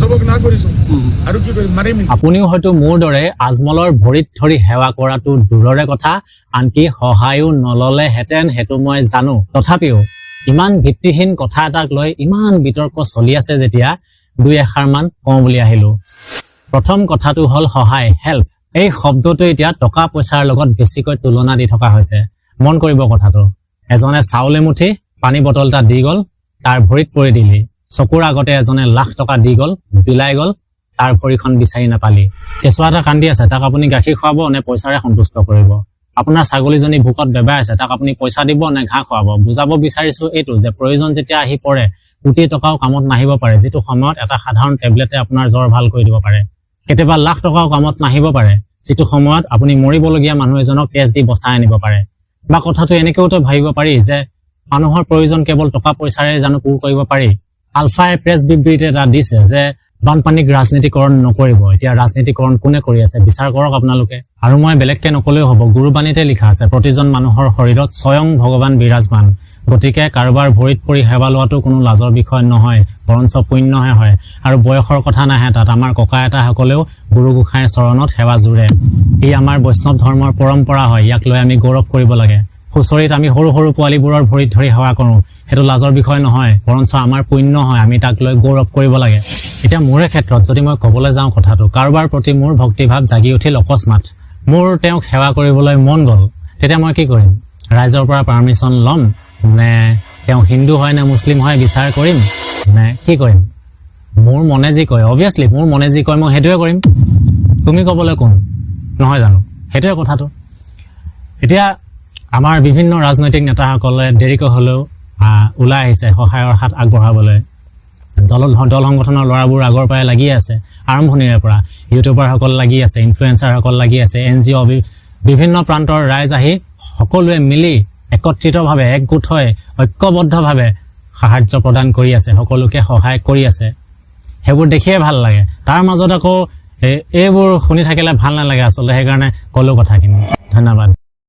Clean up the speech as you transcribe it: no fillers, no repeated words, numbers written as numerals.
যাবক না কৰিছো। আৰু কি কৰিম, মাৰিম নেকি? আপুনিও হয়তো মোৰ দৰে আজমলৰ ভৰিত ধৰি সেৱা কৰাটো দূৰৰে কথা, আনকি সহায়ো নললেহেঁতেন, সেইটো মই জানো। তথাপিও ইমান ভিত্তিহীন কথা এটাক লৈ ইমান বিতৰ্ক চলি আছে যেতিয়া দুই এষাৰমান কওঁ বুলি আহিলো। প্ৰথম কথাটো হ'ল সহায়, হেল্প। এই শব্দটো এতিয়া টকা পইচাৰ লগত বেছিকৈ তুলনা দি থকা হৈছে। মন কৰিব কথাটো। এজনে চাউল এমুঠি, পানী বটল এটা দি গ'ল, তাৰ ভৰিত পৰি দিলি। চকুৰ আগতে এজনে লাখ টকা দি গ'ল, বিলাই গ'ল, তাৰ ভৰিখন বিচাৰি নাপালি। কেঁচুৱা এটা কান্দি আছে, তাক আপুনি গাখীৰ খুৱাব নে পইচাৰে সন্তুষ্ট কৰিব? আপোনাৰ ছাগলীজনী ভোকত বেবাই আছে, তাক আপুনি পইচা দিব নে ঘাঁহ খুৱাব? বুজাব বিচাৰিছো এইটো যে প্ৰয়োজন যেতিয়া আহি পৰে, কোটি টকাও কামত নাহিব পাৰে, যিটো সময়ত এটা সাধাৰণ টেবলেটে আপোনাৰ জ্বৰ ভাল কৰি দিব পাৰে। কেতিয়াবা লাখ টকাও কামত নাহিব পাৰে, যিটো সময়ত আপুনি মৰিবলগীয়া মানুহ এজনক তেজ দি বচাই আনিব পাৰে। বা কথাটো এনেকৈও তো ভাবিব পাৰি যে মানুহৰ প্ৰয়োজন কেৱল টকা পইচাৰে জানো পূৰ কৰিব পাৰি? আলফাই প্ৰেছ বিবৃতি এটা দিছে যে বানপানীক ৰাজনীতিকৰণ নকৰিব। এতিয়া ৰাজনীতিকৰণ কোনে কৰি আছে, বিচাৰ কৰক আপোনালোকে। আৰু মই বেলেগকে নকলেও হ'ব, গুৰুবাণীতে লিখা আছে, প্ৰতিজন মানুহৰ শৰীৰত স্বয়ং ভগৱান বিৰাজমান। গতিকে কাৰোবাৰ ভৰিত পৰি সেৱা লোৱাটো কোনো লাজৰ বিষয় নহয়, বৰঞ্চ পুণ্যহে হয়। আৰু বয়সৰ কথা নাহে তাত। আমাৰ ককা আইতাসকলেও গুৰু গোসাঁইৰ চৰণত সেৱা জোৰে। ই আমাৰ বৈষ্ণৱ ধৰ্মৰ পৰম্পৰা হয়, ইয়াক লৈ আমি গৌৰৱ কৰিব লাগে। হুঁচৰিত আমি সৰু সৰু পোৱালীবোৰৰ ভৰিত ধৰি সেৱা কৰোঁ, সেইটো লাজৰ বিষয় নহয়, বৰঞ্চ আমাৰ পুণ্য হয়, আমি তাক লৈ গৌৰৱ কৰিব লাগে। এতিয়া মোৰে ক্ষেত্ৰত যদি মই ক'বলৈ যাওঁ কথাটো, কাৰোবাৰ প্ৰতি মোৰ ভক্তিভাৱ জাগি উঠিল অকস্মাত, মোৰ তেওঁক সেৱা কৰিবলৈ মন গ'ল, তেতিয়া মই কি কৰিম? ৰাইজৰ পৰা পাৰ্মিশ্যন ল'ম নে তেওঁ হিন্দু হয় নে মুছলিম হয় বিচাৰ কৰিম নে কি কৰিম? মোৰ মনে যি কয়, অভিয়াছলি মোৰ মনে যি কয় মই সেইটোৱে কৰিম। তুমি ক'বলৈ কোন, নহয় জানো? সেইটোৱে কথাটো। এতিয়া আমাৰ বিভিন্ন ৰাজনৈতিক নেতাসকলে দেৰিকৈ হ'লেও ওলাই আহিছে সহায়ৰ হাত আগবঢ়াবলৈ। দল দল সংগঠনৰ ল'ৰাবোৰ আগৰ পৰাই লাগি আছে, আৰম্ভণিৰে পৰা ইউটিউবাৰসকল লাগি আছে, ইনফ্লুৱেঞ্চাৰসকল লাগি আছে, এনজিঅ', বিভিন্ন প্ৰান্তৰ ৰাইজ আহি সকলোৱে মিলি একত্ৰিতভাৱে একগোট হৈ ঐক্যবদ্ধভাৱে সাহাৰ্য প্ৰদান কৰি আছে, সকলোকে সহায় কৰি আছে। সেইবোৰ দেখিয়ে ভাল লাগে। তাৰ মাজত আকৌ এইবোৰ শুনি থাকিলে ভাল নালাগে আচলতে। সেইকাৰণে ক'লো কথাখিনি। ধন্যবাদ।